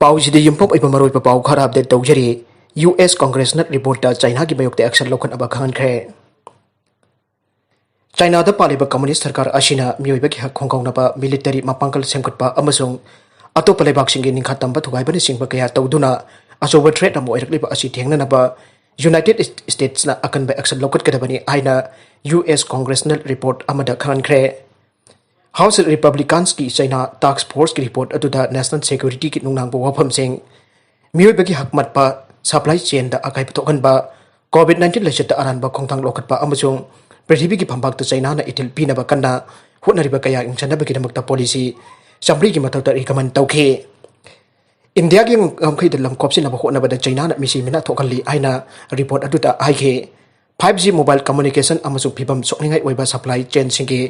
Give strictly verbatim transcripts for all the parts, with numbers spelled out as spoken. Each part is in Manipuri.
ꯄꯥꯎꯁꯤꯗ ꯌꯨꯝꯐꯝ ꯑꯣꯏꯕ ꯃꯔꯨꯑꯣꯏꯕ ꯄꯥꯎ ꯈꯔ ꯑꯞꯗꯦꯠ ꯇꯧꯖꯔꯤ꯫ ꯌꯨ ꯑꯦꯁ ꯀꯣꯡꯒ꯭ꯔꯦꯁꯅ ꯔꯤꯄꯣꯔꯠꯇ ꯆꯥꯏꯅꯥꯒꯤ ꯃꯥꯌꯣꯛꯇ ꯑꯦꯛꯁꯟ ꯂꯧꯈꯠꯅꯕ ꯈꯪꯍꯟꯈ꯭ꯔꯦ꯫ ꯆꯥꯏꯅꯥꯗ ꯄꯥꯜꯂꯤꯕ ꯀꯝꯃꯨꯅꯤꯁ ꯁꯔꯀꯥꯔ ꯑꯁꯤꯅ ꯃꯤꯑꯣꯏꯕꯒꯤ ꯍꯛ ꯈꯣꯡꯒꯥꯎꯅꯕ, ꯃꯤꯂꯤꯇꯔꯤ ꯃꯄꯥꯡꯒꯜ ꯁꯦꯝꯒꯠꯄ ꯑꯃꯁꯨꯡ ꯑꯇꯣꯞꯄ ꯂꯩꯕꯥꯛꯁꯤꯡꯒꯤ ꯅꯤꯡꯈꯥ ꯇꯝꯕ ꯊꯨꯒꯥꯏꯕꯅꯆꯤꯡꯕ ꯀꯌꯥ ꯇꯧꯗꯨꯅ ꯑꯆꯧꯕ ꯊ꯭ꯔꯦꯠ ꯑꯃ ꯑꯣꯏꯔꯛꯂꯤꯕ ꯑꯁꯤ ꯊꯦꯡꯅꯅꯕ ꯌꯨꯅꯥꯏꯇꯦꯗ ꯏꯁꯇꯦꯠꯁꯅ ꯑꯀꯟꯕ ꯑꯦꯛꯁꯟ ꯂꯧꯈꯠꯀꯗꯕꯅꯤ ꯍꯥꯏꯅ ꯌꯨ ꯑꯦꯁ ꯀꯣꯡꯒ꯭ꯔꯦꯁꯅ ꯔꯤꯄꯣꯔꯠ ꯑꯃꯗ ꯈꯪꯍꯟꯈ꯭ꯔꯦ꯫ ꯍꯥꯎꯁ ꯔꯤꯄꯕ꯭ꯂꯤꯀꯥꯟꯁꯀꯤ ꯆꯥꯏꯅꯥ ꯇꯥꯛꯁ ꯐꯣꯔꯁꯀꯤ ꯔꯤꯄꯣꯔꯠ ꯑꯗꯨꯗ ꯅꯦꯁꯅꯦꯜ ꯁꯦꯀ꯭ꯌꯨꯔꯤꯇꯤꯒꯤ ꯅꯨꯡꯅꯥꯡꯕ ꯋꯥꯐꯝꯁꯤꯡ, ꯃꯤꯑꯣꯏꯕꯒꯤ ꯍꯛ ꯃꯠꯄ, ꯁꯄ꯭ꯂꯥꯏ ꯆꯦꯟꯗ ꯑꯀꯥꯏꯕ ꯊꯣꯛꯍꯟꯕ, ꯀꯣꯚꯤꯗ ꯅꯥꯏꯟꯇꯤꯟ ꯂꯥꯏꯆꯠꯇ ꯑꯔꯥꯟꯕ ꯈꯣꯡꯊꯥꯡ ꯂꯧꯈꯠꯄ ꯑꯃꯁꯨꯡ ꯄ꯭ꯔꯤꯊꯤꯕꯤꯒꯤ ꯐꯝꯄꯥꯛꯇ ꯆꯥꯏꯅꯥꯅ ꯏꯊꯤꯜ ꯄꯤꯅꯕ ꯀꯟꯅ ꯍꯣꯠꯅꯔꯤꯕ ꯀꯌꯥ ꯌꯦꯡꯁꯤꯟꯅꯕꯒꯤꯗꯃꯛꯇ ꯄꯣꯂꯤꯁꯤ ꯆꯥꯃꯔꯤꯒꯤ ꯃꯊꯛꯇ ꯔꯤꯀꯃꯦꯟ ꯇꯧꯈꯤ꯫ ꯏꯟꯗꯤꯌꯥꯒꯤ ꯉꯝꯈꯩꯗ ꯂꯝ ꯀꯣꯞꯁꯤꯟꯅꯕ ꯍꯣꯠꯅꯕꯗ ꯆꯥꯏꯅꯥꯅ ꯃꯤꯁꯤ ꯃꯤꯅꯥ ꯊꯣꯛꯍꯜꯂꯤ ꯍꯥꯏꯅ ꯔꯤꯄꯣꯔꯠ ꯑꯗꯨꯗ ꯍꯥꯏꯈꯤ꯫ ꯐꯥꯏꯚ ꯖꯤ ꯃꯣꯕꯥꯏꯜ ꯀꯝꯃꯨꯅꯤꯀꯦꯁꯟ ꯑꯃꯁꯨꯡ ꯐꯤꯕꯝ ꯁꯣꯛꯅꯤꯡꯉꯥꯏ ꯑꯣꯏꯕ ꯁꯄ꯭ꯂꯥꯏ ꯆꯦꯟꯁꯤꯡꯒꯤ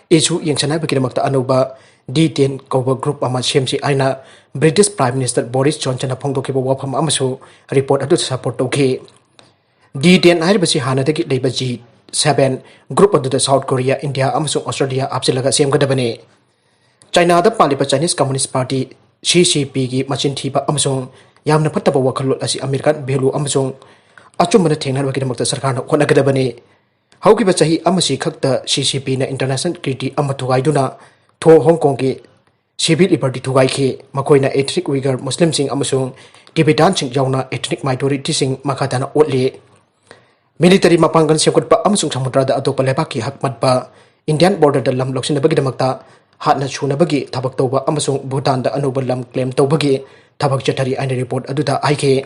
ꯏꯁꯨ ꯌꯦꯡꯁꯤꯟꯅꯕꯒꯤꯗꯃꯛꯇ ꯑꯅꯧꯕ ꯗꯤ ꯇꯦꯟ ꯀꯧꯕ ꯒ꯭ꯔꯨꯞ ꯑꯃ ꯁꯦꯝꯁꯤ ꯍꯥꯏꯅ ꯕ꯭ꯔꯤꯇꯤꯁ ꯄ꯭ꯔꯥꯏꯝ ꯃꯤꯅꯤꯁꯇꯔ ꯕꯣꯔꯤꯁ ꯖꯣꯟꯁꯟꯅ ꯐꯣꯡꯗꯣꯛꯈꯤꯕ ꯋꯥꯐꯝ ꯑꯃꯁꯨ ꯔꯤꯄꯣꯔꯠ ꯑꯗꯨꯗ ꯁꯄꯣꯔꯠ ꯇꯧꯈꯤ꯫ ꯗꯤ ꯇꯦꯟ ꯍꯥꯏꯔꯤꯕꯁꯤ ꯍꯥꯟꯅꯗꯒꯤ ꯂꯩꯕ ꯖꯤ ꯁꯚꯦꯟ ꯒ꯭ꯔꯨꯞ ꯑꯗꯨꯗ ꯁꯥꯎꯠ ꯀꯣꯔꯤꯌꯥ, ꯏꯟꯗꯤꯌꯥ ꯑꯃꯁꯨꯡ ꯑꯣꯁꯇ꯭ꯔꯦꯂꯤꯌꯥ ꯍꯥꯞꯆꯤꯜꯂꯒ ꯁꯦꯝꯒꯗꯕꯅꯤ꯫ ꯆꯥꯏꯅꯥꯗ ꯄꯥꯜꯂꯤꯕ ꯆꯥꯏꯅꯤꯁ ꯀꯝꯃꯨꯅꯤꯁ ꯄꯥꯔꯇꯤ, ꯁꯤ ꯁꯤ ꯄꯤꯒꯤ ꯃꯆꯤꯟ ꯊꯤꯕ ꯑꯃꯁꯨꯡ ꯌꯥꯝꯅ ꯐꯠꯇꯕ ꯋꯥꯈꯜꯂꯣꯟ ꯑꯁꯤ ꯑꯃꯦꯔꯤꯀꯥꯟ ꯚꯦꯂꯨ ꯑꯃꯁꯨꯡ ꯑꯆꯨꯝꯕꯅ ꯊꯦꯡꯅꯅꯕꯒꯤꯗꯃꯛꯇ ꯁꯔꯀꯥꯔꯅ ꯍꯣꯠꯅꯒꯗꯕꯅꯤ꯫ ꯍꯧꯈꯤꯕ ꯆꯍꯤ ꯑꯃꯁꯤ ꯈꯛꯇ ꯁꯤ ꯁꯤ ꯄꯤꯅ ꯏꯟꯇꯔꯅꯦꯁꯅꯦꯜ ꯇ꯭ꯔꯤꯇꯤ ꯑꯃ ꯊꯨꯒꯥꯏꯗꯨꯅ ꯊꯣ ꯍꯣꯡꯀꯣꯡꯒꯤ ꯁꯤꯚꯤꯜ ꯂꯤꯕꯔꯇꯤ ꯊꯨꯒꯥꯏꯈꯤ꯫ ꯃꯈꯣꯏꯅ ethnic Uyghur, ꯃꯨꯁꯂꯤꯝꯁꯤꯡ ꯑꯃꯁꯨꯡ ꯇꯤꯕꯦꯇꯥꯟꯁꯤꯡ ꯌꯥꯎꯅ ethnic minorityꯁꯤꯡ ꯃꯈꯥ ꯇꯥꯅ ꯑꯣꯠꯂꯤ꯫ ꯃꯤꯂꯤꯇꯔꯤ ꯃꯄꯥꯡꯒꯜ ꯁꯦꯝꯒꯠꯄ ꯑꯃꯁꯨꯡ ꯁꯃꯨꯗ꯭ꯔꯗ ꯑꯇꯣꯞꯄ ꯂꯩꯕꯥꯛꯀꯤ ꯍꯛ ꯃꯠꯄ, ꯏꯟꯗꯤꯌꯥꯟ ꯕꯣꯔꯗꯔꯗ ꯂꯝ ꯂꯧꯁꯤꯟꯅꯕꯒꯤꯗꯃꯛꯇ ꯍꯥꯠꯅ ꯁꯨꯅꯕꯒꯤ ꯊꯕꯛ ꯇꯧꯕ ꯑꯃꯁꯨꯡ ꯚꯨꯇꯥꯟꯗ ꯑꯅꯧꯕ ꯂꯝ ꯀ꯭ꯂꯦꯝ ꯇꯧꯕꯒꯤ ꯊꯕꯛ ꯆꯠꯊꯔꯤ ꯍꯥꯏꯅ ꯔꯤꯄꯣꯔꯠ ꯑꯗꯨꯗ ꯍꯥꯏꯈꯤ꯫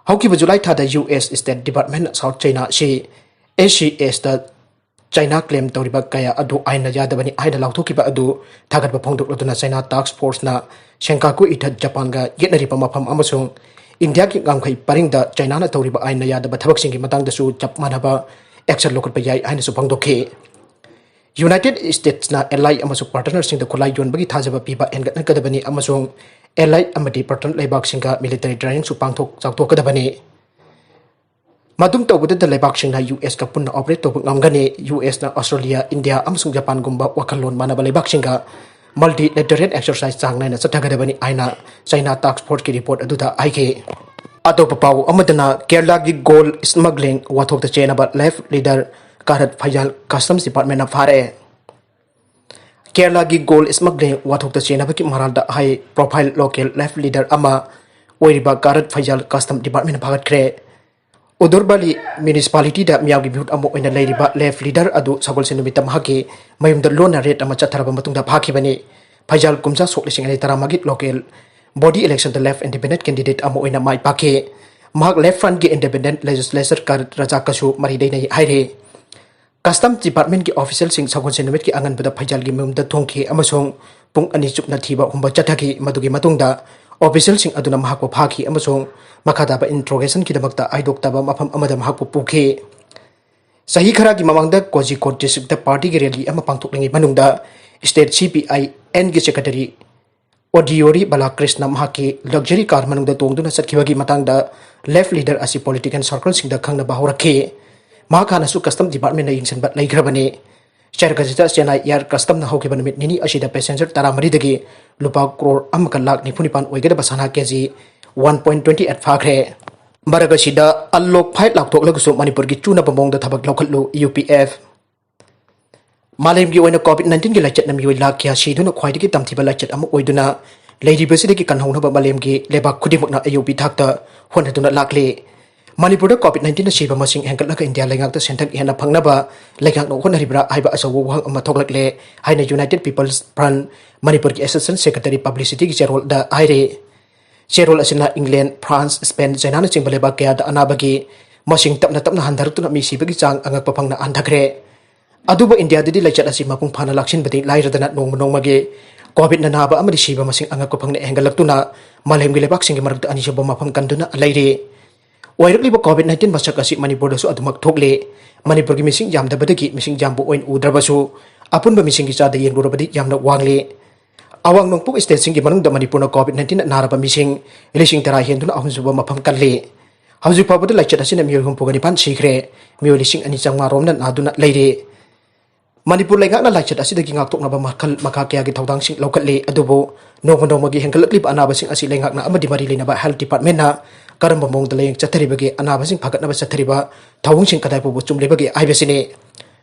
ꯍꯧꯈꯤꯕ ꯖꯨꯂꯥꯏ ꯊꯥꯗ ꯌꯨ ꯑꯦꯁ ꯁ꯭ꯇꯦꯠ ꯗꯤꯄꯥꯔꯠꯃꯦꯟꯅ ꯁꯥꯎꯠ ꯆꯥꯏꯅꯥ ꯑꯁꯤ ꯑꯦꯁ ꯁꯤ ꯑꯦꯁꯇ ꯆꯥꯏꯅꯥ ꯀ꯭ꯂꯦꯝ ꯇꯧꯔꯤꯕ ꯀꯌꯥ ꯑꯗꯨ ꯑꯥꯏꯟꯅ ꯌꯥꯗꯕꯅꯤ ꯍꯥꯏꯅ ꯂꯥꯎꯊꯣꯛꯈꯤꯕ ꯑꯗꯨ ꯊꯥꯒꯠꯄ ꯐꯣꯡꯗꯣꯛꯂꯗꯨꯅ ꯆꯥꯏꯅꯥ ꯇꯥꯛꯁ ꯐꯣꯔꯁꯅ ꯁꯦꯡꯀꯥꯀꯨ ꯏꯊꯠ ꯖꯄꯥꯟꯒ ꯌꯦꯠꯅꯔꯤꯕ ꯃꯐꯝ ꯑꯃꯁꯨꯡ ꯏꯟꯗꯤꯌꯥꯒꯤ ꯉꯝꯈꯩ ꯄꯔꯤꯡꯗ ꯆꯥꯏꯅꯥꯅ ꯇꯧꯔꯤꯕ ꯑꯥꯏꯟꯅ ꯌꯥꯗꯕ ꯊꯕꯛꯁꯤꯡꯒꯤ ꯃꯇꯥꯡꯗꯁꯨ ꯆꯞ ꯃꯥꯟꯅꯕ ꯑꯦꯛꯁꯟ ꯂꯧꯈꯠꯄ ꯌꯥꯏ ꯍꯥꯏꯅꯁꯨ ꯐꯣꯡꯗꯣꯛꯈꯤ꯫ ꯌꯨꯅꯥꯏꯇꯦꯗ ꯏꯁꯇꯦꯠꯁꯅ ꯑꯦꯂꯥꯏ ꯑꯃꯁꯨꯡ ꯄꯥꯔꯇꯅꯔꯁꯤꯡꯗ ꯈꯨꯠꯂꯥꯏ ꯌꯣꯟꯕꯒꯤ ꯊꯥꯖꯕ ꯄꯤꯕ ꯍꯦꯟꯒꯠꯍꯟꯒꯗꯕꯅꯤ ꯑꯃꯁꯨꯡ ꯑꯦꯂꯥꯏ ꯑꯃꯗꯤ ꯄꯥꯔꯇꯅꯔ ꯂꯩꯕꯥꯛꯁꯤꯡꯒ ꯃꯤꯂꯤꯇꯔꯤ ꯇ꯭ꯔꯦꯅꯤꯡꯁꯨ ꯄꯥꯡꯊꯣꯛ ꯆꯥꯎꯊꯣꯛꯀꯗꯕꯅꯤ꯫ ꯃꯗꯨꯝ ꯇꯧꯕꯗꯇ ꯂꯩꯕꯥꯛꯁꯤꯡꯅ ꯌꯨ ꯑꯦꯁꯀ ꯄꯨꯟꯅ ꯑꯣꯄꯔꯦꯠ ꯇꯧꯕ ꯉꯝꯒꯅꯤ꯫ ꯌꯨ ꯑꯦꯁꯅ ꯑꯣꯁꯇ꯭ꯔꯦꯂꯤꯌꯥ, ꯏꯟꯗꯤꯌꯥ ꯑꯃꯁꯨꯡ ꯖꯄꯥꯟꯒꯨꯝꯕ ꯋꯥꯈꯜꯂꯣꯟ ꯃꯥꯟꯅꯕ ꯂꯩꯕꯥꯛꯁꯤꯡꯒ multilateral exercise ꯆꯥꯡ ꯅꯥꯏꯅ ꯆꯠꯊꯒꯗꯕꯅꯤ ꯍꯥꯏꯅ ꯆꯩꯅꯥ ꯇꯥꯛꯁ ꯐꯣꯔꯁꯀꯤ ꯔꯤꯄꯣꯔꯠ ꯑꯗꯨꯗ ꯍꯥꯏꯈꯤ꯫ ꯑꯇꯣꯞꯄ ꯄꯥꯎ ꯑꯃꯗꯅ ꯀꯦꯔꯂꯥꯒꯤ ꯒꯣꯜ ꯁ꯭ꯃꯒ꯭ꯂꯤꯡ ꯋꯥꯊꯣꯛꯇ ꯆꯦꯟꯅꯕ left leader Karat Faizal customs ꯗꯤꯄꯥꯔꯠꯃꯦꯟꯅ ꯐꯥꯔꯦ꯫ ꯀꯦꯔꯂꯥꯒꯤ ꯒꯣꯜ ꯁ꯭ꯃꯒ꯭ꯂꯤꯡ ꯋꯥꯊꯣꯛꯇ ꯆꯦꯟꯅꯕꯒꯤ ꯃꯔꯥꯜꯗ high profile local left leader ꯑꯃ ꯑꯣꯏꯔꯤꯕ ꯀꯥꯔꯠ ꯐꯩꯖꯥꯜ ꯀꯁꯇꯝ ꯗꯤꯄꯥꯔꯠꯃꯦꯟꯅ ꯐꯥꯒꯠꯈ꯭ꯔꯦ꯫ ꯎꯗꯨꯔꯕꯥꯂꯤ ꯃ꯭ꯌꯨꯅꯤꯁꯤꯄꯥꯂꯤꯇꯤꯗ ꯃꯤꯌꯥꯝꯒꯤ ꯃꯤꯍꯨꯠ ꯑꯃ ꯑꯣꯏꯅ ꯂꯩꯔꯤꯕ ꯂꯦꯐ ꯂꯤꯗꯔ ꯑꯗꯨ ꯁꯒꯣꯜꯁꯦꯟ ꯅꯨꯃꯤꯠꯇ ꯃꯍꯥꯛꯀꯤ ꯃꯌꯨꯝꯗ ꯂꯣꯟꯅ ꯔꯦꯗ ꯑꯃ ꯆꯠꯊꯔꯕ ꯃꯇꯨꯡꯗ ꯐꯥꯈꯤꯕꯅꯤ꯫ ꯐꯩꯖꯥꯜ ꯀꯨꯝꯖꯥ ꯁꯣꯛ ꯂꯤꯁꯤꯡ ꯑꯅꯤ ꯇꯔꯥꯃꯉꯥꯒꯤ ꯂꯣꯀꯦꯜ ꯕꯣꯗꯤ ꯏꯂꯦꯛꯁꯟꯗ ꯂꯦꯐ ꯏꯟꯗꯤꯄꯦꯟꯗꯦꯟꯠ ꯀꯦꯟꯗꯤꯗꯦꯠ ꯑꯃ ꯑꯣꯏꯅ ꯃꯥꯏ ꯄꯥꯛꯈꯤ꯫ ꯃꯍꯥꯛ ꯂꯦꯐ ꯐ꯭ꯔꯟꯠꯀꯤ ꯏꯟꯗꯤꯄꯦꯟꯗꯦꯟꯠ ꯂꯦꯖꯤꯁꯂꯦꯆꯔ ꯀꯥꯔꯠ ꯔꯖꯥꯛꯀꯁꯨ ꯃꯔꯤ ꯂꯩꯅꯩ ꯍꯥꯏꯔꯤ꯫ ꯀꯁꯇꯝꯁ ꯗꯤꯄꯥꯔꯠꯃꯦꯟꯠꯀꯤ ꯑꯣꯐꯤꯁꯤꯌꯦꯜꯁꯤꯡ ꯁꯒꯣꯜꯁꯦꯟ ꯅꯨꯃꯤꯠꯀꯤ ꯑꯉꯟꯕꯗ ꯐꯩꯖꯥꯜꯒꯤ ꯃꯌꯨꯝꯗ ꯊꯣꯡꯈꯤ ꯑꯃꯁꯨꯡ ꯄꯨꯡ ꯑꯅꯤ ꯆꯨꯞꯅ ꯊꯤꯕ ꯍꯨꯝꯕ ꯆꯠꯊꯈꯤ꯫ ꯃꯗꯨꯒꯤ ꯃꯇꯨꯡꯗ ꯑꯣꯐꯤꯁꯤꯌꯦꯜꯁꯤꯡ ꯑꯗꯨꯅ ꯃꯍꯥꯛꯄꯨ ꯐꯥꯈꯤ ꯑꯃꯁꯨꯡ ꯃꯈꯥ ꯇꯥꯕ ꯏꯟꯇ꯭ꯔꯣꯒꯦꯁꯟꯒꯤꯗꯃꯛꯇ ꯍꯥꯏꯗꯣꯛꯇꯕ ꯃꯐꯝ ꯑꯃꯗ ꯃꯍꯥꯛꯄꯨ ꯄꯨꯈꯤ꯫ ꯆꯍꯤ ꯈꯔꯒꯤ ꯃꯃꯥꯡꯗ ꯀꯣꯖꯤꯀꯣꯗ ꯗꯤꯁꯇ꯭ꯔꯤꯛꯇ ꯄꯥꯔꯇꯤꯒꯤ ꯔꯦꯂꯤ ꯑꯃ ꯄꯥꯡꯊꯣꯛꯂꯤꯉꯩ ꯃꯅꯨꯡꯗ ꯁ꯭ꯇꯦꯠ ꯁꯤ ꯄꯤ ꯑꯥꯏ ꯑꯦꯟꯒꯤ ꯁꯦꯀ꯭ꯔꯦꯇꯔꯤ ꯑꯣꯗꯤꯌꯣꯔꯤ ꯕꯥꯂꯥꯀ꯭ꯔꯤꯁꯅ ꯃꯍꯥꯛꯀꯤ ꯂꯛꯖꯔꯤ ꯀꯥꯔ ꯃꯅꯨꯡꯗ ꯇꯣꯡꯗꯨꯅ ꯆꯠꯈꯤꯕꯒꯤ ꯃꯇꯥꯡꯗ ꯂꯦꯐ ꯂꯤꯗꯔ ꯑꯁꯤ ꯄꯣꯂꯤꯇꯤꯀꯦꯜ ꯁꯔꯀꯜꯁꯤꯡꯗ ꯈꯪꯅꯕ ꯍꯧꯔꯛꯈꯤ꯫ ꯃꯍꯥꯛ ꯍꯥꯟꯅꯁꯨ ꯀꯁꯇꯝ ꯗꯤꯄꯥꯔꯠꯃꯦꯟꯅ ꯌꯦꯡꯁꯤꯟꯕ ꯂꯩꯈ꯭ꯔꯕꯅꯤ꯫ ꯆꯔꯒꯁꯤꯗ ꯆꯦꯟꯅꯥꯏ ꯑꯦꯌꯔ ꯀꯁꯇꯝꯅ ꯍꯧꯈꯤꯕ ꯅꯨꯃꯤꯠ ꯅꯤꯅꯤ ꯑꯁꯤꯗ ꯄꯦꯁꯦꯟꯖꯔ ꯇꯔꯥꯃꯔꯤꯗꯒꯤ ꯂꯨꯄꯥ ꯀ꯭ꯔꯣꯔ ꯑꯃꯒ ꯂꯥꯈ ꯅꯤꯐꯨ ꯅꯤꯄꯥꯟ ꯑꯣꯏꯒꯗꯕ ꯁꯅꯥ K G one point twenty eight ꯐꯥꯈ꯭ꯔꯦ꯫ ꯃꯔꯛ ꯑꯁꯤꯗ ꯑꯟꯂꯣꯛ ꯐꯥꯏꯚ ꯂꯥꯎꯊꯣꯛꯂꯒꯁꯨ ꯃꯅꯤꯄꯨꯔꯒꯤ ꯆꯨꯅꯕ ꯃꯑꯣꯡꯗ ꯊꯕꯛ ꯂꯧꯈꯠꯂꯨ, ꯌꯨ ꯄꯤ ꯑꯦꯐ꯫ ꯃꯥꯂꯦꯝꯒꯤ ꯑꯣꯏꯅ ꯀꯣꯚꯤꯗ ꯅꯥꯏꯟꯇꯤꯟꯒꯤ ꯂꯥꯏꯆꯠꯅ ꯃꯤꯑꯣꯏ ꯂꯥꯈ ꯀꯌꯥ ꯁꯤꯗꯨꯅ ꯈ꯭ꯋꯥꯏꯗꯒꯤ ꯇꯝꯊꯤꯕ ꯂꯥꯏꯆꯠ ꯑꯃ ꯑꯣꯏꯗꯨꯅ ꯂꯩꯔꯤꯕꯁꯤꯗꯒꯤ ꯀꯟꯍꯧꯅꯕ ꯃꯥꯂꯦꯝꯒꯤ ꯂꯩꯕꯥꯛ ꯈꯨꯗꯤꯡꯃꯛꯅ ꯑꯌꯨꯛꯄꯤ ꯊꯥꯛꯇ ꯍꯣꯠꯅꯗꯨꯅ ꯂꯥꯛꯂꯤ꯫ ꯃꯅꯤꯄꯨꯔꯗ ꯀꯣꯚꯤꯗ ꯅꯥꯏꯟꯇꯤꯟꯅ ꯁꯤꯕ ꯃꯁꯤꯡ ꯍꯦꯟꯒꯠꯂꯒ ꯏꯟꯗꯤꯌꯥ ꯂꯩꯉꯥꯛꯇ ꯁꯦꯟꯊꯪ ꯍꯦꯟꯅ ꯐꯪꯅꯕ ꯂꯩꯉꯥꯛꯅ ꯍꯣꯠꯅꯔꯤꯕ꯭ꯔꯥ ꯍꯥꯏꯕ ꯑꯆꯧꯕ ꯋꯥꯍꯪ ꯑꯃ ꯊꯣꯛꯂꯛꯂꯦ ꯍꯥꯏꯅ ꯌꯨꯅꯥꯏꯇꯦꯗ ꯄꯤꯄꯜꯁ ꯐ꯭ꯔꯟꯠ ꯃꯅꯤꯄꯨꯔꯒꯤ ꯑꯦꯁꯤꯁꯇꯦꯟꯠ ꯁꯦꯀ꯭ꯔꯦꯇꯔꯤ ꯄꯕ꯭ꯂꯤꯁꯤꯇꯤꯒꯤ ꯆꯦꯔꯣꯜꯗ ꯍꯥꯏꯔꯤ꯫ ꯆꯦꯔꯣꯜ ꯑꯁꯤꯅ ꯏꯪꯂꯦꯟ, ꯐ꯭ꯔꯥꯟꯁ, ꯁ꯭ꯄꯦꯟ, ꯆꯩꯅꯥꯅꯆꯤꯡꯕ ꯂꯩꯕꯥꯛ ꯀꯌꯥꯗ ꯑꯅꯥꯕꯒꯤ ꯃꯁꯤꯡ ꯇꯞꯅ ꯇꯞꯅ ꯍꯟꯊꯔꯛꯇꯨꯅ ꯃꯤ ꯁꯤꯕꯒꯤ ꯆꯥꯡ ꯑꯉꯛꯄ ꯐꯪꯅ ꯍꯟꯊꯈ꯭ꯔꯦ꯫ ꯑꯗꯨꯕꯨ ꯏꯟꯗꯤꯌꯥꯗꯗꯤ ꯂꯥꯏꯆꯠ ꯑꯁꯤ ꯃꯄꯨꯡ ꯐꯥꯅ ꯂꯥꯛꯁꯤꯟꯕꯗꯤ ꯂꯥꯏꯔꯗꯅ ꯅꯣꯡꯃ ꯅꯣꯡꯃꯒꯤ ꯀꯣꯚꯤꯗꯅ ꯅꯥꯕ ꯑꯃꯗꯤ ꯁꯤꯕ ꯃꯁꯤꯡ ꯑꯉꯛꯄ ꯐꯪꯅ ꯍꯦꯟꯒꯠꯂꯛꯇꯨꯅ ꯃꯥꯂꯦꯝꯒꯤ ꯂꯩꯕꯥꯛꯁꯤꯡꯒꯤ ꯃꯔꯛꯇ ꯑꯅꯤꯁꯨꯕ ꯃꯐꯝ ꯀꯟꯗꯨꯅ ꯂꯩꯔꯤ꯫ ꯑꯣꯏꯔꯛꯂꯤꯕ ꯀꯣꯚꯤꯗ ꯅꯥꯏꯟꯇꯤꯟ ꯃꯁꯛ ꯑꯁꯤ ꯃꯅꯤꯄꯨꯔꯗꯁꯨ ꯑꯗꯨꯃꯛ ꯊꯣꯛꯂꯤ꯫ ꯃꯅꯤꯄꯨꯔꯒꯤ ꯃꯤꯁꯤꯡ ꯌꯥꯝꯗꯕꯗꯒꯤ ꯃꯤꯁꯤꯡ ꯌꯥꯝꯕ ꯑꯣꯏꯅ ꯎꯗ꯭ꯔꯕꯁꯨ, ꯑꯄꯨꯟꯕ ꯃꯤꯁꯤꯡꯒꯤ ꯆꯥꯗ ꯌꯦꯡꯂꯨꯔꯕꯗꯤ ꯌꯥꯝꯅ ꯋꯥꯡꯂꯤ꯫ ꯑꯋꯥꯡ ꯅꯣꯡꯄꯣꯛ ꯁ꯭ꯇꯦꯠꯁꯤꯡꯒꯤ ꯃꯅꯨꯡꯗ ꯃꯅꯤꯄꯨꯔꯅ ꯀꯣꯚꯤꯗ ꯅꯥꯏꯟꯇꯤꯟ ꯅꯥꯔꯕ ꯃꯤꯁꯤꯡ ꯂꯤꯁꯤꯡ ꯇꯔꯥ ꯍꯦꯟꯗꯨꯅ ꯑꯍꯨꯝꯁꯨꯕ ꯃꯐꯝ ꯀꯜꯂꯤ꯫ ꯍꯧꯖꯤꯛ ꯐꯥꯎꯕꯗ ꯂꯥꯏꯆꯠ ꯑꯁꯤꯅ ꯃꯤꯑꯣꯏ ꯍꯨꯝꯐꯨꯒ ꯅꯤꯄꯥꯟ ꯁꯤꯈ꯭ꯔꯦ꯫ ꯃꯤꯑꯣꯏ ꯂꯤꯁꯤꯡ ꯑꯅꯤ ꯆꯥꯝꯃꯉꯥ ꯔꯣꯝꯅ ꯅꯥꯗꯨꯅ ꯂꯩꯔꯤ꯫ ꯃꯅꯤꯄꯨꯔ ꯂꯩꯉꯥꯛꯅ ꯂꯥꯏꯆꯠ ꯑꯁꯤꯗꯒꯤ ꯉꯥꯛꯊꯣꯛꯅꯕ ꯃꯈꯜ ꯃꯈꯥ ꯀꯌꯥꯒꯤ ꯊꯧꯗꯥꯡꯁꯤꯡ ꯂꯧꯈꯠꯂꯤ, ꯑꯗꯨꯕꯨ ꯅꯣꯡꯃ ꯅꯣꯡꯃꯒꯤ ꯍꯦꯟꯒꯠꯂꯛꯂꯤꯕ ꯑꯅꯥꯕꯁꯤꯡ ꯑꯁꯤ ꯂꯩꯉꯥꯛꯅ ꯑꯃꯗꯤ ꯃꯔꯤ ꯂꯩꯅꯕ health departmentꯅ ꯀꯔꯝꯕ ꯃꯑꯣꯡꯗ ꯂꯥꯌꯦꯡ ꯆꯠꯊꯔꯤꯕꯒꯦ, ꯑꯅꯥꯕꯁꯤꯡ ꯐꯒꯠꯅꯕ ꯆꯠꯊꯔꯤꯕ ꯊꯧꯑꯣꯡꯁꯤꯡ ꯀꯗꯥꯏ ꯐꯥꯎꯕ ꯆꯨꯝꯂꯤꯕꯒꯦ ꯍꯥꯏꯕꯁꯤꯅꯤ꯫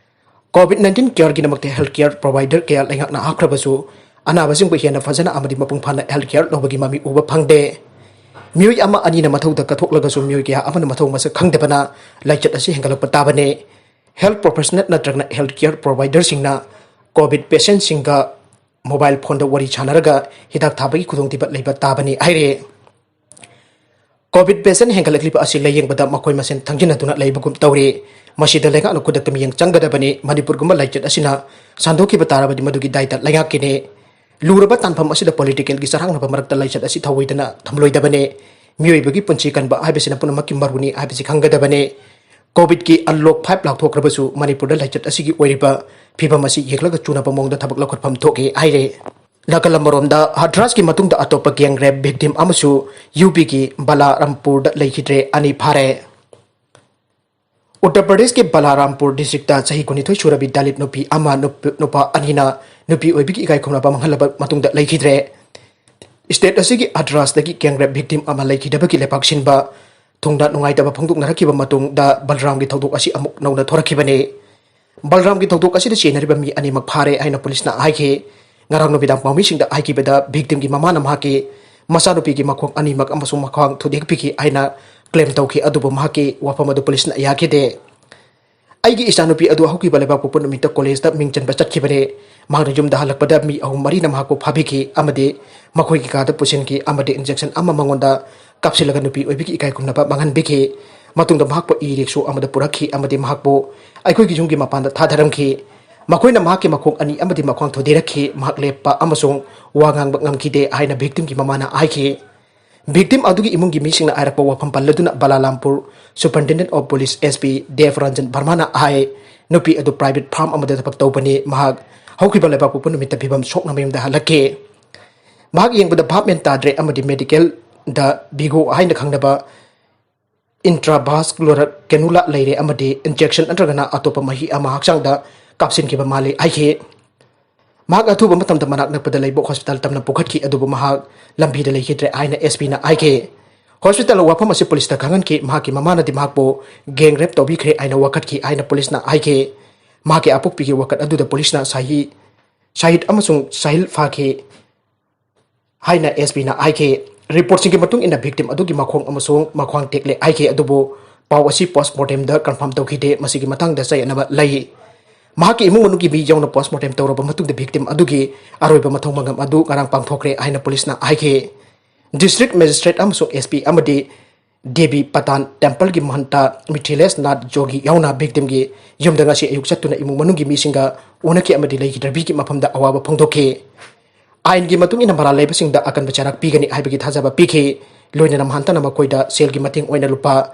COVID nineteen careꯒꯤꯗꯃꯛꯇ health care provider ꯀꯌꯥ ꯂꯩꯉꯥꯛꯅ ꯍꯥꯞꯈ꯭ꯔꯕꯁꯨ, ꯑꯅꯥꯕꯁꯤꯡꯕꯨ ꯍꯦꯟꯅ ꯐꯖꯅ ꯑꯃꯗꯤ ꯃꯄꯨꯡ ꯐꯥꯅ health care ꯂꯧꯕꯒꯤ ꯃꯃꯤ ꯎꯕ ꯐꯪꯗꯦ꯫ ꯃꯤꯑꯣꯏ ꯑꯃ ꯑꯅꯤꯅ ꯃꯊꯧꯗ ꯀꯠꯊꯣꯛꯂꯒꯁꯨ ꯃꯤꯑꯣꯏ ꯀꯌꯥ ꯑꯃꯅ ꯃꯊꯧ ꯃꯁꯛ ꯈꯪꯗꯕꯅ ꯂꯥꯏꯆꯠ ꯑꯁꯤ ꯍꯦꯟꯒꯠꯂꯛꯄ ꯇꯥꯕꯅꯤ꯫ Health professional ꯅꯠꯇ꯭ꯔꯒꯅ health care providerꯁꯤꯡꯅ COVID patientꯁꯤꯡꯒ mobile phoneꯗ ꯋꯥꯔꯤ ꯁꯥꯟꯅꯔꯒ ꯍꯤꯗꯥꯛ ꯊꯥꯕꯒꯤ ꯈꯨꯗꯣꯡꯊꯤꯕ ꯂꯩꯕ ꯇꯥꯕꯅꯤ ꯍꯥꯏꯔꯤ꯫ COVID patient ꯍꯦꯟꯒꯠꯂꯛꯂꯤꯕ ꯑꯁꯤ ꯂꯥꯌꯦꯡꯕꯗ ꯃꯈꯣꯏ ꯃꯁꯦꯟ ꯊꯪꯖꯤꯟꯅꯗꯨꯅ ꯂꯩꯕꯒꯨꯝ ꯇꯧꯔꯤ꯫ ꯃꯁꯤꯗ ꯂꯩꯉꯥꯛꯅ ꯈꯨꯗꯛꯇ ꯃꯤꯠꯌꯦꯡ ꯆꯪꯒꯗꯕꯅꯤ꯫ ꯃꯅꯤꯄꯨꯔꯒꯨꯝꯕ ꯂꯥꯏꯆꯠ ꯑꯁꯤꯅ ꯁꯟꯗꯣꯛꯈꯤꯕ ꯇꯥꯔꯕꯗꯤ ꯃꯗꯨꯒꯤ ꯗꯥꯏꯇ ꯂꯩꯉꯥꯛꯀꯤꯅꯤ꯫ ꯂꯨꯔꯕ ꯇꯥꯟꯐꯝ ꯑꯁꯤꯗ politicalꯒꯤ ꯆꯔꯥꯡꯅꯕ ꯃꯔꯛꯇ ꯂꯥꯏꯆꯠ ꯑꯁꯤ ꯊꯧꯑꯣꯏꯗꯅ ꯊꯝꯂꯣꯏꯗꯕꯅꯤ꯫ ꯃꯤꯑꯣꯏꯕꯒꯤ ꯄꯨꯟꯁꯤ ꯀꯟꯕ ꯍꯥꯏꯕꯁꯤꯅ ꯄꯨꯝꯅꯃꯛꯀꯤ ꯃꯔꯨꯅꯤ ꯍꯥꯏꯕꯁꯤ ꯈꯪꯒꯗꯕꯅꯤ꯫ COVIDꯀꯤ unlock five ꯂꯥꯎꯊꯣꯛꯈ꯭ꯔꯕꯁꯨ ꯃꯅꯤꯄꯨꯔꯗ ꯂꯥꯏꯆꯠ ꯑꯁꯤꯒꯤ ꯑꯣꯏꯔꯤꯕ ꯐꯤꯕꯝ ꯑꯁꯤ ꯌꯦꯡꯂꯒ ꯆꯨꯅꯕ ꯃꯑꯣꯡꯗ ꯊꯕꯛ ꯂꯧꯈꯠꯐꯝ ꯊꯣꯛꯏ ꯍꯥꯏꯔꯤ꯫ ꯅꯥꯀꯜ ꯑꯃꯔꯣꯝꯗ ꯍꯊ꯭ꯔꯥꯁꯀꯤ ꯃꯇꯨꯡꯗ ꯑꯇꯣꯞꯄ gang rape victim ꯑꯃꯁꯨ UPꯒꯤ ꯕꯂꯥꯔꯥꯝꯄꯨꯔꯗ ꯂꯩꯈꯤꯗ꯭ꯔꯦ꯫ ꯑꯅꯤ ꯐꯥꯔꯦ꯫ ꯎꯠꯇꯔ ꯄ꯭ꯔꯗꯦꯁꯀꯤ ꯕꯂꯥꯔꯥꯝꯄꯨꯔ districtꯇ ꯆꯍꯤ ꯀꯨꯟꯅꯤꯊꯣꯏ ꯁꯨꯔꯕꯤ ꯗꯂꯤꯠ ꯅꯨꯄꯤ ꯑꯃ ꯅꯨꯞ-, ꯅꯨꯄꯥ ꯑꯅꯤꯅ ꯅꯨꯄꯤ ꯑꯣꯏꯕꯒꯤ ꯏꯀꯥꯏ ꯈꯨꯝꯅꯕ ꯃꯥꯡꯍꯜꯂꯕ ꯃꯇꯨꯡꯗ ꯂꯩꯈꯤꯗ꯭ꯔꯦ꯫ State ꯑꯁꯤꯒꯤ ꯍꯊ꯭ꯔꯥꯁꯇꯒꯤ gang rape victim ꯑꯃ ꯂꯩꯈꯤꯗꯕꯒꯤ ꯂꯩꯕꯥꯛ ꯁꯤꯟꯕ ꯊꯨꯡꯅ ꯅꯨꯡꯉꯥꯏꯇꯕ ꯐꯣꯡꯗꯣꯛꯅꯔꯛꯈꯤꯕ ꯃꯇꯨꯡꯗ ꯕꯂꯔꯥꯝꯒꯤ ꯊꯧꯗꯣꯛ ꯑꯁꯤ ꯑꯃꯨꯛ ꯅꯧꯅ ꯊꯣꯔꯛꯈꯤꯕꯅꯤ꯫ ꯕꯂꯔꯥꯝꯒꯤ ꯊꯧꯗꯣꯛ ꯑꯁꯤꯗ ꯆꯦꯟꯅꯔꯤꯕ ꯃꯤ ꯑꯅꯤꯃꯛ ꯐꯥꯔꯦ ꯍꯥꯏꯅ ꯄꯨꯂꯤꯁꯅ ꯍꯥꯏꯈꯤ꯫ ꯉꯔꯥꯡ ꯅꯨꯃꯤꯗꯥꯡ ꯄꯥꯎꯃꯤꯁꯤꯡꯗ ꯍꯥꯏꯈꯤꯕꯗ, victimꯒꯤ ꯃꯃꯥꯅ ꯃꯍꯥꯛꯀꯤ ꯃꯆꯥꯅꯨꯄꯤꯒꯤ ꯃꯈꯣꯡ ꯑꯅꯤꯃꯛ ꯑꯃꯁꯨꯡ ꯃꯈ꯭ꯋꯥꯡ ꯊꯨꯗꯦꯛꯄꯤꯈꯤ ꯍꯥꯏꯅ claim ꯇꯧꯈꯤ, ꯑꯗꯨꯕꯨ ꯃꯍꯥꯛꯀꯤ ꯋꯥꯐꯝ ꯑꯗꯨ ꯄꯨꯂꯤꯁꯅ ꯌꯥꯈꯤꯗꯦ꯫ "ꯑꯩꯒꯤ ꯏꯆꯥꯅꯨꯄꯤ ꯑꯗꯨ ꯍꯧꯈꯤꯕ ꯂꯩꯕꯥꯛꯄꯣꯛꯄ ꯅꯨꯃꯤꯠꯇ collegeꯇ ꯃꯤꯡ ꯆꯟꯕ ꯆꯠꯈꯤꯕꯅꯤ꯫ ꯃꯍꯥꯛꯅ ꯌꯨꯝꯗ ꯍꯜꯂꯛꯄꯗ ꯃꯤ ꯑꯍꯨꯝ ꯃꯔꯤꯅ ꯃꯍꯥꯛꯄꯨ ꯐꯥꯕꯤꯈꯤ ꯑꯃꯗꯤ ꯃꯈꯣꯏꯒꯤ ꯀꯥꯗ ꯄꯨꯁꯤꯟꯈꯤ ꯑꯃꯗꯤ injection ꯑꯃ ꯃꯉꯣꯟꯗ ꯀꯥꯞꯁꯤꯜꯂꯒ ꯅꯨꯄꯤ ꯑꯣꯏꯕꯒꯤ ꯏꯀꯥꯏ ꯈꯨꯝꯅꯕ ꯃꯥꯡꯍꯟꯕꯤꯈꯤ꯫ ꯃꯇꯨꯡꯗ ꯃꯍꯥꯛꯄꯨ e-rickshaw ꯑꯃꯗ ꯄꯨꯔꯛꯈꯤ ꯑꯃꯗꯤ ꯃꯍꯥꯛꯄꯨ ꯑꯩꯈꯣꯏꯒꯤ ꯌꯨꯝꯒꯤ ꯃꯄꯥꯟꯗ ꯊꯥꯗꯔꯝꯈꯤ꯫ ꯃꯈꯣꯏꯅ ꯃꯍꯥꯛꯀꯤ ꯃꯈꯣꯡ ꯑꯅꯤ ꯑꯃꯗꯤ ꯃꯈ꯭ꯋꯥꯡ ꯊꯨꯗꯦꯔꯛꯈꯤ꯫ ꯃꯍꯥꯛ ꯂꯦꯞꯄ ꯑꯃꯁꯨꯡ ꯋꯥ ꯉꯥꯡꯕ ꯉꯝꯈꯤꯗꯦ" ꯍꯥꯏꯅ victimꯒꯤ ꯃꯃꯥꯅ ꯍꯥꯏꯈꯤ꯫ Victim ꯑꯗꯨꯒꯤ ꯏꯃꯨꯡꯒꯤ ꯃꯤꯁꯤꯡꯅ ꯍꯥꯏꯔꯛꯄ ꯋꯥꯐꯝ ꯄꯜꯂꯗꯨꯅ ꯕꯂꯥꯔꯥꯝꯄꯨꯔ Superintendent of Police, S P, ꯗꯦꯕ ꯔꯟꯖꯟ ꯚꯔꯃꯥꯅ ꯍꯥꯏ, ꯅꯨꯄꯤ ꯑꯗꯨ private farm ꯑꯃꯗ ꯊꯕꯛ ꯇꯧꯕꯅꯤ꯫ ꯃꯍꯥꯛ ꯍꯧꯈꯤꯕ ꯂꯩꯕꯥꯛꯄꯣꯛꯄ ꯅꯨꯃꯤꯠꯇ ꯐꯤꯕꯝ ꯁꯣꯛꯅ ꯃꯌꯨꯝꯗ ꯍꯜꯂꯛꯈꯤ꯫ ꯃꯍꯥꯛ ꯌꯦꯡꯕꯗ ꯚꯥꯞ ꯃꯦꯟ ꯇꯥꯗ꯭ꯔꯦ ꯑꯃꯗꯤ medicalꯗ Vigo ꯍꯥꯏꯅ ꯈꯪꯅꯕ intravascular cannula ꯂꯩꯔꯦ ꯑꯃꯗꯤ injection ꯅꯠꯇ꯭ꯔꯒꯅ ꯑꯇꯣꯞꯄ ꯃꯍꯤ ꯑꯃ ꯍꯛꯆꯥꯡꯗ ꯀꯥꯞꯁꯤꯟꯈꯤꯕ ꯃꯥꯜꯂꯤ ꯍꯥꯏꯈꯤ꯫ ꯃꯍꯥꯛ ꯑꯊꯨꯕ ꯃꯇꯝꯗ ꯃꯅꯥꯛ ꯅꯛꯄꯗ ꯂꯩꯕ ꯍꯣꯁꯄꯤꯇꯥꯜ ꯇꯝꯅ ꯄꯨꯈꯠꯈꯤ, ꯑꯗꯨꯕꯨ ꯃꯍꯥꯛ ꯂꯝꯕꯤꯗ ꯂꯩꯈꯤꯗ꯭ꯔꯦ ꯍꯥꯏꯅ ꯑꯦꯁ ꯄꯤꯅ ꯍꯥꯏꯈꯤ꯫ ꯍꯣꯁꯄꯤꯇꯥꯜ ꯋꯥꯐꯝ ꯑꯁꯤ ꯄꯨꯂꯤꯁꯇ ꯈꯪꯍꯟꯈꯤ꯫ ꯃꯍꯥꯛꯀꯤ ꯃꯃꯥꯅꯗꯤ ꯃꯍꯥꯛꯄꯨ ꯒꯦꯡ ꯔꯦꯞ ꯇꯧꯕꯤꯈ꯭ꯔꯦ ꯍꯥꯏꯅ ꯋꯥꯀꯠꯈꯤ ꯍꯥꯏꯅ ꯄꯨꯂꯤꯁꯅ ꯍꯥꯏꯈꯤ꯫ ꯃꯍꯥꯛꯀꯤ ꯑꯄꯣꯛꯄꯤꯒꯤ ꯋꯥꯀꯠ ꯑꯗꯨꯗ ꯄꯨꯂꯤꯁꯅ ꯁꯥꯍꯤ, ꯁꯥꯍꯤꯗ ꯑꯃꯁꯨꯡ ꯁꯥꯍꯤꯜ ꯐꯥꯈꯤ ꯍꯥꯏꯅ ꯑꯦꯁ ꯄꯤꯅ ꯍꯥꯏꯈꯤ꯫ ꯔꯤꯄꯣꯔꯠꯁꯤꯡꯒꯤ ꯃꯇꯨꯡ ꯏꯟꯅ ꯚꯤꯛꯇꯤꯝ ꯑꯗꯨꯒꯤ ꯃꯈꯣꯡ ꯑꯃꯁꯨꯡ ꯃꯈ꯭ꯋꯥꯡ ꯇꯦꯛꯂꯦ ꯍꯥꯏꯈꯤ, ꯑꯗꯨꯕꯨ ꯄꯥꯎ ꯑꯁꯤ ꯄꯣꯁꯃꯣꯔꯇꯦꯝꯗ ꯀꯟꯐꯥꯔꯝ ꯇꯧꯈꯤꯗꯦ꯫ ꯃꯁꯤꯒꯤ ꯃꯇꯥꯡꯗ ꯆꯌꯦꯠꯅꯕ ꯂꯩ꯫ ꯃꯍꯥꯛꯀꯤ ꯏꯃꯨꯡ ꯃꯅꯨꯡꯒꯤ ꯃꯤ ꯌꯥꯎꯅ ꯄꯣꯁꯃꯣꯔꯇꯦꯝ ꯇꯧꯔꯕ ꯃꯇꯨꯡꯗ ꯚꯤꯛꯇꯤꯝ ꯑꯗꯨꯒꯤ ꯑꯔꯣꯏꯕ ꯃꯊꯧ ꯃꯉꯝ ꯑꯗꯨ ꯉꯔꯥꯡ ꯄꯥꯡꯊꯣꯛꯈ꯭ꯔꯦ ꯍꯥꯏꯅ ꯄꯨꯂꯤꯁꯅ ꯍꯥꯏꯈꯤ꯫ ꯗꯤꯁꯇ꯭ꯔꯤꯛ ꯃꯦꯖꯤꯁꯇ꯭ꯔꯦꯠ ꯑꯃꯁꯨꯡ ꯑꯦꯁ ꯄꯤ ꯑꯃꯗꯤ ꯗꯦꯕꯤ ꯄꯇꯥꯟ ꯇꯦꯝꯄꯜꯒꯤ ꯃꯍꯟꯇ ꯃꯤꯊꯤꯂꯦꯁ ꯅꯥꯊ ꯖꯣꯒꯤ ꯌꯥꯎꯅ ꯚꯤꯛꯇꯤꯝꯒꯤ ꯌꯨꯝꯗ ꯉꯁꯤ ꯑꯌꯨꯛ ꯆꯠꯇꯨꯅ ꯏꯃꯨꯡ ꯃꯅꯨꯡꯒꯤ ꯃꯤꯁꯤꯡꯒ ꯎꯅꯈꯤ ꯑꯃꯗꯤ ꯂꯩꯈꯤꯗ꯭ꯔꯕꯤꯒꯤ ꯃꯐꯝꯗ ꯑꯋꯥꯕ ꯐꯣꯡꯗꯣꯛꯈꯤ꯫ ꯑꯥꯏꯟꯒꯤ ꯃꯇꯨꯡ ꯏꯟꯅ ꯃꯔꯥꯜ ꯂꯩꯕꯁꯤꯡꯗ ꯑꯀꯟꯕ ꯆꯩꯔꯥꯛ ꯄꯤꯒꯅꯤ ꯍꯥꯏꯕꯒꯤ ꯊꯥꯖꯕ ꯄꯤꯈꯤ꯫ ꯂꯣꯏꯅꯅ ꯃꯍꯟꯇꯅ ꯃꯈꯣꯏꯗ ꯁꯦꯜꯒꯤ ꯃꯇꯦꯡ ꯑꯣꯏꯅ ꯂꯨꯄꯥ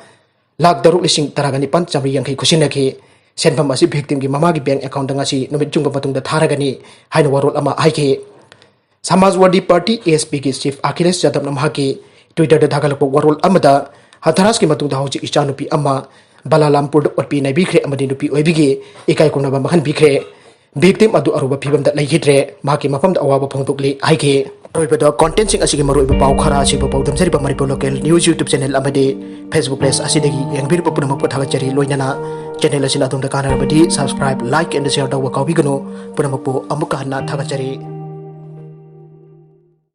ꯂꯥꯈ ꯇꯔꯨꯛ ꯂꯤꯁꯤꯡ ꯇꯔꯥꯒ ꯅꯤꯄꯥꯟ ꯆꯥꯃꯔꯤ ꯌꯥꯡꯈꯩ ꯈꯨꯠꯁꯤꯟꯅꯈꯤ꯫ ꯁꯦꯟꯐꯝ ꯑꯁꯤ ꯚꯤꯛꯇꯤꯝꯒꯤ ꯃꯃꯥꯒꯤ ꯕꯦꯡꯛ ꯑꯦꯀꯥꯎꯟꯗ ꯉꯁꯤ ꯅꯨꯃꯤꯠ ꯆꯨꯝꯕ ꯃꯇꯨꯡꯗ ꯊꯥꯔꯒꯅꯤ ꯍꯥꯏꯅ ꯋꯥꯔꯣꯜ ꯑꯃ ꯍꯥꯏꯈꯤ꯫ ꯁꯃꯥꯖꯋꯥꯗꯤ ꯄꯥꯔꯇꯤ, ꯑꯦꯁ ꯄꯤꯒꯤ ꯆꯤꯐ ꯑꯈꯤꯂꯦꯁ ꯌꯥꯗꯕꯅ ꯃꯍꯥꯛꯀꯤ ꯇ꯭ꯋꯤꯇꯔꯗ ꯊꯥꯒꯠꯂꯛꯄ ꯋꯥꯔꯣꯜ ꯑꯃꯗ, ꯍꯊꯔꯥꯁꯀꯤ ꯃꯇꯨꯡꯗ ꯍꯧꯖꯤꯛ ꯏꯆꯥꯅꯨꯄꯤ ꯑꯃ ꯕꯂꯥꯂꯥꯝꯄꯨꯔꯗ ꯑꯣꯠꯄꯤ ꯅꯩꯕꯤꯈ꯭ꯔꯦ ꯑꯃꯗꯤ ꯅꯨꯄꯤ ꯑꯣꯏꯕꯤꯒꯤ ꯏꯀꯥꯏ ꯈꯨꯝꯅꯕ ꯃꯥꯡꯍꯟꯕꯤꯈ꯭ꯔꯦ꯫ ꯚꯤꯛꯇꯤꯝ ꯑꯗꯨ ꯑꯔꯨꯕ ꯐꯤꯕꯝꯗ ꯂꯩꯈꯤꯗ꯭ꯔꯦ꯫ ꯃꯍꯥꯛꯀꯤ ꯃꯐꯝꯗ ꯑꯋꯥꯕ ꯐꯣꯡꯗꯣꯛꯂꯤ ꯍꯥꯏꯈꯤ꯫ ꯑꯔꯣꯏꯕꯗ ꯀꯣꯟꯇꯦꯟꯁꯤꯡ ꯑꯁꯤꯒꯤ ꯃꯔꯨꯑꯣꯏꯕ ꯄꯥꯎ ꯈꯔ ꯑꯁꯤꯕꯨ ꯄꯥꯎꯗꯝꯖꯔꯤꯕ Manipur local news YouTube channel ꯑꯃꯗꯤ ꯐꯦꯁꯕꯨꯛ ꯄꯦꯖ ꯑꯁꯤꯗꯒꯤ ꯌꯦꯡꯕꯤꯔꯤꯕ ꯄꯨꯝꯅꯃꯛꯄꯨ ꯊꯥꯒꯠꯆꯔꯤ꯫ ꯂꯣꯏꯅꯅ ꯆꯦꯅꯦꯜ ꯑꯁꯤꯅ ꯑꯗꯣꯝꯗ ꯀꯥꯟꯅꯔꯕꯗꯤ ꯁꯕꯁꯀ꯭ꯔꯥꯏꯕ, ꯂꯥꯏꯛ ꯑꯦꯟ ꯁꯤꯌꯔ ꯇꯧꯕ ꯀꯥꯎꯕꯤꯒꯅꯨ꯫ ꯄꯨꯝꯅꯃꯛꯄꯨ ꯑꯃꯨꯛꯀ ꯍꯟꯅ ꯊꯥꯒꯠꯆꯔꯤ꯫